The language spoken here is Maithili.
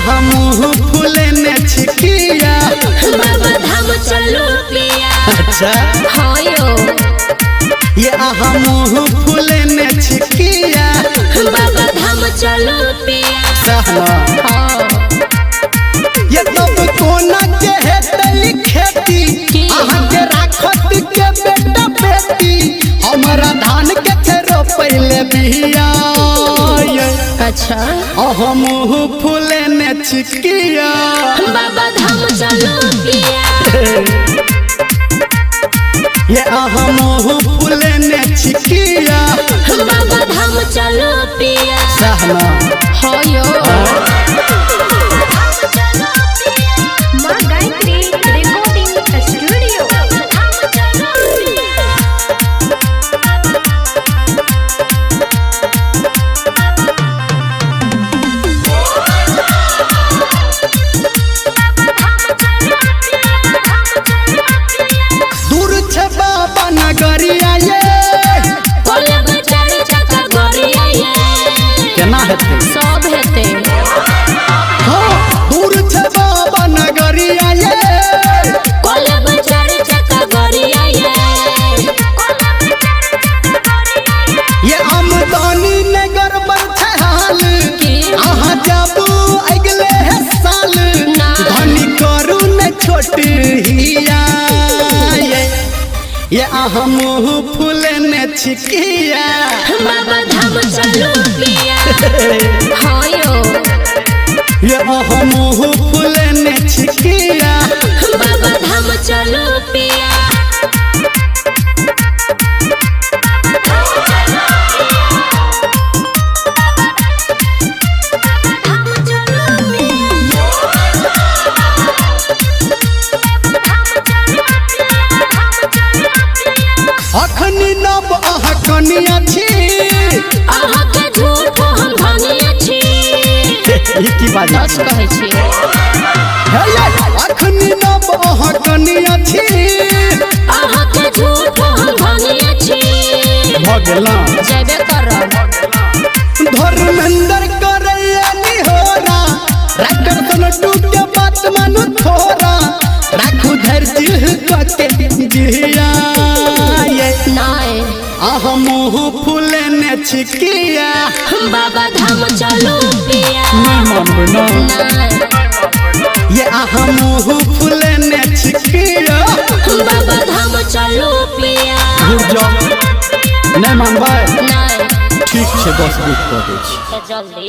अहाँ मुँह फुलेने छिकिया। बाबा धाम चलू पिया। अच्छा। हाँ यो। ये अहाँ मुँह फुलेने छिकिया। बाबा धाम चलू पिया। सहना। हाँ। ये तब कोना के हेतै खेती, की? अहाँ के राखत के बेटा बेटी, हमरा धान के छै रोपैले बिया। ये अच्छा। अहाँ मुँह फुलेने छिकिया। बाबा धाम चलू पिया। ये अहाँ मुँह फुलेने छिकिया। बाबा धाम चलू पिया। सहना। हाँ यो। माँ गायत्री रिकॉर्डिंग स्टूडियो। दूर छै बाबा नगरिया ये। कोला बचार चका गोरिया ये। केना हेतै? सब हेतै। हाँ, दूर छै बाबा नगरिया ये। कोला बचार चका गोरिया ये। ये आमदनी ने गड़बड़ छै हाल। की? अहाँ जाबू अगले है साल। ना। धनी करू ने छोट हिया ये। ये अहाँ मुँह फुलेने छिकिया। बाबा धाम चलू पिया। हाँ यो। ये अहाँ मुँह फुलेने छिकिया। बाबा धाम चलू पिया। अखनी नब अहाँ कनिया छी। अहाँके झूठ हम धनिया छी। ई की बाजै सच छी? कहै छी। हे ये, अखनी नब अहाँ कनिया छी। अहाँके झूठ हम धनिया छी। भऽ गेल ना? जेबे करब। धर्मेंद्र करैया निहोरा, राइटर सनटू के बात मानू थोड़ा, राखू धैर्य के जिया ये। नाय। अहाँ मुँह फुलेने छिकिया। बाबा धाम चलू पिया। नहि मानबै ना? नाय। ये अहाँ मुँह फुलेने छिकिया। बाबा धाम चलू पिया। घुर जाओ, नहि मानबै? नाय। ठीक छै, बस बुक कऽ दै छी। जल्दी।